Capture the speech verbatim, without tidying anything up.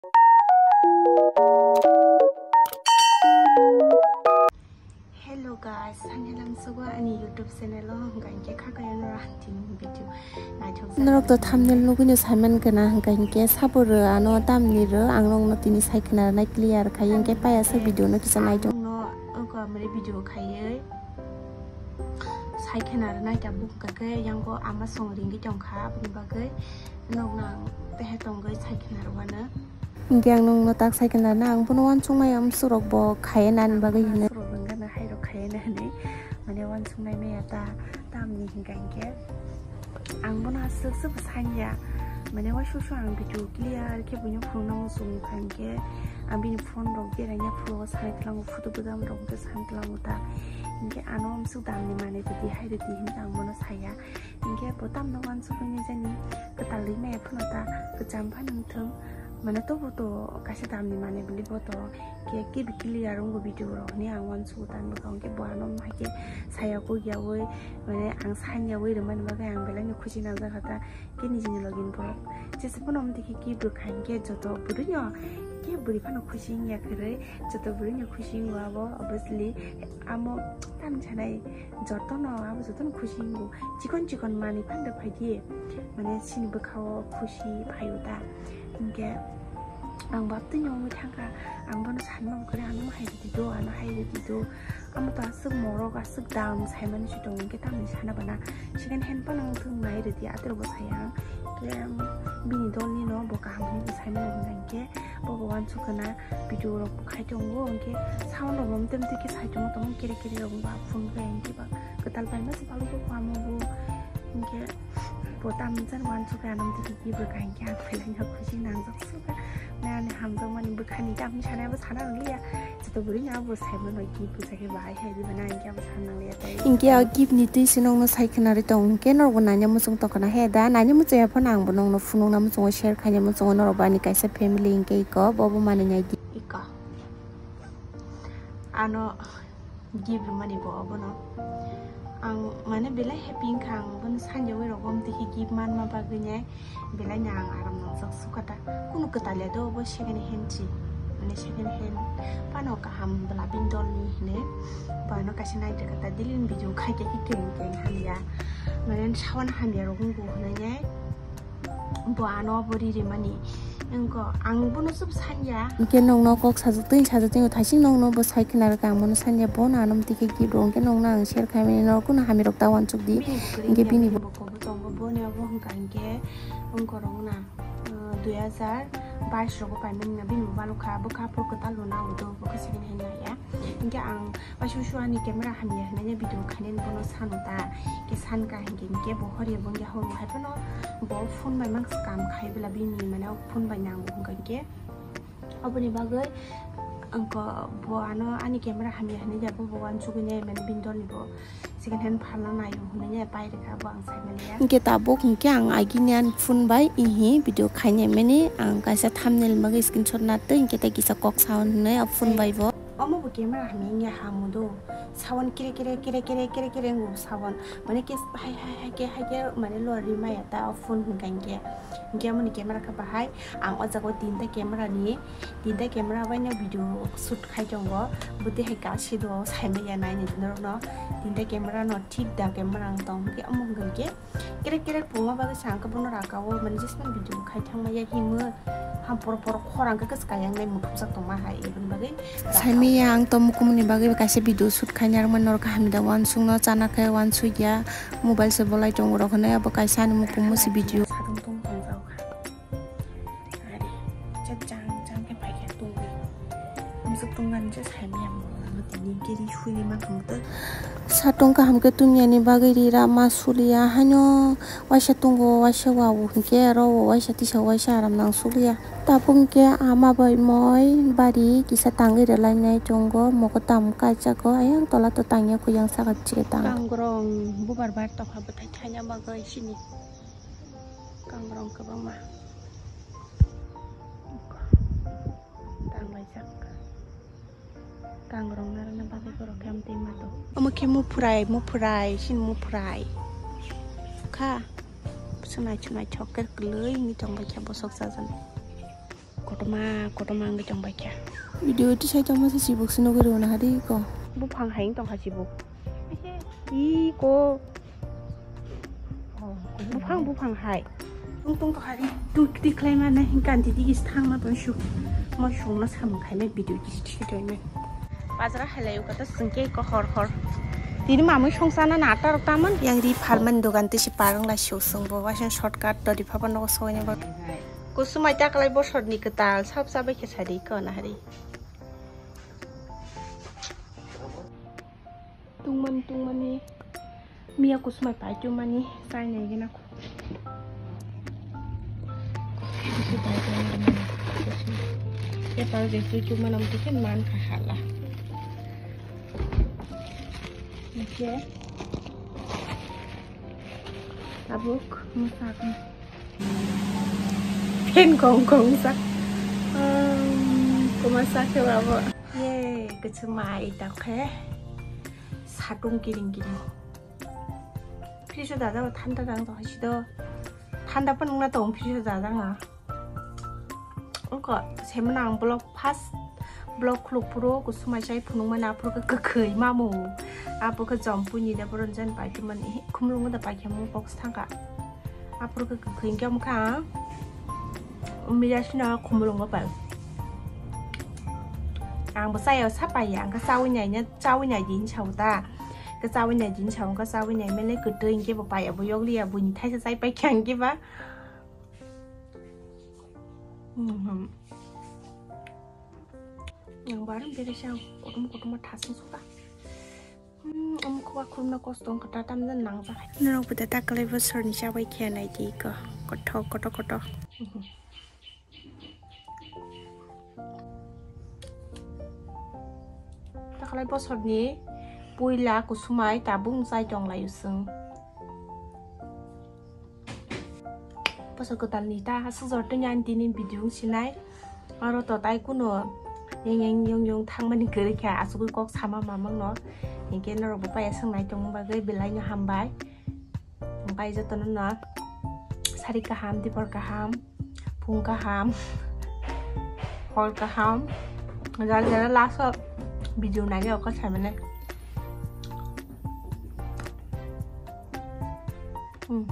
Hello guys, sanghelam sugo ani YouTube channel o hwnkha hinkhe khakayano ang tini video naithok. Norok to thumbnail nugwino saiman kana hwnkha hinkhe sabo rw ano tamni rw ang nokno tini sai khna rwnai clear khai hinkhe paya sa video no kisa naithok. No oko amre video khaiwi sai khna rwnai tabuk hwnkha khe yango ama song ringwi tongkha aboni bagwi nokno ang tehe tongwi sai khna rwano. Hinkhe ang nokno tak sai khna na, ang bono uansukmaya, amsuk rok bo khaiya nani bagwi hino. Amsuk rok wngkha na, hai rok khaiya na hinwi, mane uansuknai maya ta, tamni hinkha hinkhe ang bono aswk swk sanya, mane uaisusu ang video clear khe buino phunukna muchung kha hinkhe, ang bini phone rok beraina phuru sanai tlango, photo bwdam rok khe sanai tlango ta, hinkhe ano amsuk damni manwi rwdi hai rwdi hinwi ang bono saya. Hinkhe bo tamno uansukmani jani kwtalwi maya phano ta kwcham phano wngthung, mane tobo to kaisa tamni manwi bwlwi bo to khe kibi clear wngwi video rok hinwi ang uansugo tamni bwkha hinkhe bo ano hai khe saya kok yawi mane ang sanya wi rwmani bagwi ang belai no khusi nangjak kha ta khe nijini logi ni borok jesa phano wng twi khe kibru kha hinkhe joto bwrwi no khe bwrwi phano khusi wngya kwrwi joto bwrwi no khusi wngo abo obviously amo tamni sanai. Jotono abo jotono khusi wngo. Chikon chikon manwi phande phaidi. Mane chini bwkhao khusi phaio ta. Hinkhe ang baptwi no wngwi thangkha. Ang bono sanma bwkhani ano hai rwdi do, ano hai rwdi do. Amo to aswk morok, aswk dam saimani se tongo, hinkhe tamni sana bana. Second hand phano wngthung nai rwdi, aterbo saya ang. Hinkhe ang bini dolni no bo kaham hinwi bo saimano hwnka hinkhe bo bo uansukha na. Video rok bo khai tongo, hinkhe sound rok bo mtwi mtwi khe sai tongo, tamo kere kere rok bo phone khe hinkhe ba kwtal paima se palwgo kamo bo, hinkhe bo tamni jan uansukha ano mtwi khe kibro kha hinkhe ang belai no khusi nangjak suka na ani hamjakmani bwkhani tamni sanai abo sana liya, joto bwrwi no abo saimano kibro sakhe bahai hai diba na hinkhe abo sana liya tei. Hinkhe a kibni twi se nokno sai khwnarwi tong hinkhe norokbo naina muchung tongkha na he da, naina muchung ya phano ang bo nokno phunukna muchungo share khaina muchungo norokbo ani kaisa family hinkhe iko bobo manwi nai di. Iko. Ano gift rwmani bo obono. Ang mane belai happy wngkha ang bono sanjagwi rokbo amtwi khe gift manma bagwi ne belai no ang aram nangjak sukha ta. Kunu kwtal ya do obo second hand si. Mane second hand phano kaham bwla bini dolni hinwi. Bono kaisa naitwi kha ta daily ni video khai khe khe keng keng hamya. Mane sawan hamya rok wngkha hinwi ne. Bo ano bo ri rimani. Wngkha ang bono sub sanya. Hinkhe nokno kok sajak twi sajak twi thaising nokno bo sai khna rwkha ang bono sanya bono ano mtwi khe gift rw hinkhe nokno ang share khaimani norok kunu hamya rok ta uansuk di. Hinkhe bini bo kobo tongo boni obo hwnkha hinkhe wngkha rok na, uh, dui hajar bais rogo paimani na bini bo balokha bwkha phuru kwtal rwna abo do bwkha second hand ya. Hinkhe ang Waisa waisa ani camera hamya hinwi video khainani bono sano ta. Khe sankha hinkhe hinkhe bo horiya bo wngya horo hai phano bo phone bai mang scam khai bwla bini mane phone bai nango hwnkha hinkhe. Aboni bagwi ang ko bo ano ani camera hamya hinwi ya bo bo uansugwi nai mane bini dolni bo second hand phalna naio hinwi ya pai rwkha bo ang sai manya. Hinkhe tabuk hinkhe ang agini ani phone bai ihi video khainai mani ang kaisa thumbnail bagwi screenshot na twi hinkhe tei kisa kok sao hinwi a phone bai bo. Omo bo camera hamya wngya ha mudo. Sawan kire kire kire kire kire kire wngbo sawan. Mane ke hai hai hai ke hai ke mane lo rimaya ta o phone hwnkha hinkhe. Hinkhe amoni camera khe bahai ang o jaga o tinta camera ni, tinta camera bai no video shoot khai tongo. Bwtwi hai ka sido sai maya nai ni norok no. Tinta camera no thik da camera ang tong hinkhe omo hwnkha hinkhe. Kerek kerek pungma bagwi sa ang khe bono raka o mane jesmani video khai thangma ya himwi ham poro poro khorang khe kwchwkayang nai muthupjak tongma hai eboni bagwi raka o. Saimaya ang to mukumuni bagwi kaisa video shoot khaina rwmani norok hamya da uansukno chana khe uansukya mobile se bolai tongo rok hinwi abo kaisa ani mukumu se video. Sadung tung tongjak kha. Ari, chajang jang khe pai khe tungwi. Musuk tungmani je saimaya mo, ano tini giri suli ma khamto. Satung kaham khe tungya ni bagwi ri ra ma suliya, haino waisa tungo, waisa wa o hinkhe aro o waisa tisa waisa aram nang suliya. Tabuk hinkhe ama bai moi bari kisa tangwi rwlainai tongo, mogo tam kaijago, ayang tola to tangya kuyang saka chikhe tang. Kangrong bubar bar tokha bwthai thaina bagwi sini. Kangrong kwbangma. Tanglaijak. Kangrong narwkna bagwi borok khe amtwi ma tongo. Omo khe muphrai, muphrai, sini muphrai. Kha. Swnaithok naithok khe kwlwi wngwi tongbaikha bosok chajaknai. Kotorma, kotorma wngwi tongbaikha. Video tisai tongma se chibuk se nugwi rwna hari ko. Buphang hai wng tongkha chibuk. Ih, ko. Buphang, buphang hai. Tung tung to hari, tung tik lai mane, hingkan titi kis thang ma pon shu. Mo shung ma samung khai me video kis thi doi me. Bazar hai lai uka to sengke ko hor hor. Tini mamui song sana na ta rok taman. Yang ri phalman dogan tisi parang la shu sung bo, waisa shortcut to ri phaba no soi ne bo. Kusumai ta kalai bosor ni kwtal, sab sabai khe sadi ko na hari. Tungmani, tungmani. Miya kusumai pai tungmani, chai nai gina ko. Kusu pai tungmani. Kusu. Ya pal je tu tungmani am tu ken man kha hala. Oke. Tabuk masak. Pen kong kong sak. Um, kuma sak ke babo. Ye, kecil mai tak he. Satung kiring kiring. Fridge o dada thanda dang to hasi do. Thanda pun nungna tong fridge o dada nga. Ungko semana ang vlog first vlog khuluk phuru kusumai chai phunukmani aphuru khe kwkhwi mamung. Aphuru khe jompui ni da boron jan pai tongmani khumulungo da pai khe mung box thangkha. Aphuru khe kwkhwi hwnkhe omo kha ang miyasino khumulungo pai. Ang bo chaya sa pai ya, ang khe chawi nai nya, chawi nai din sao ta. Khe chawi nai din sao, khe chawi nai mele kwtwi hwnkhe bo pai ya, bo yokli ya, buini thaisa chai pai khe hwnkhe ba. Mhm. Yang baru beri siang, kotum kotum thasung suka. Hmm, om kuwa kurna kos tong kata tam dan nang sa. Norok bo da takalai bosor ni chabai khe nai di ko. Kothok, kothok, kothok. Mhm. Takalai bosor ni puila kusumai tabung chai tong lai usung. Bosor kwtal ni ta sujor tini ani tini video wng sinai. Oro to tai kuno yang yang yong yong thangmani kwrwi kha, asugwi kok sama mamang no. Hinkhe norok bo paya swngnai tongma bagwi belai no hambai. Hinkhe jotono no sari kaham, dipor kaham, phung kaham, hor kaham. Jara jara last o video nai okha saimane. Hmm.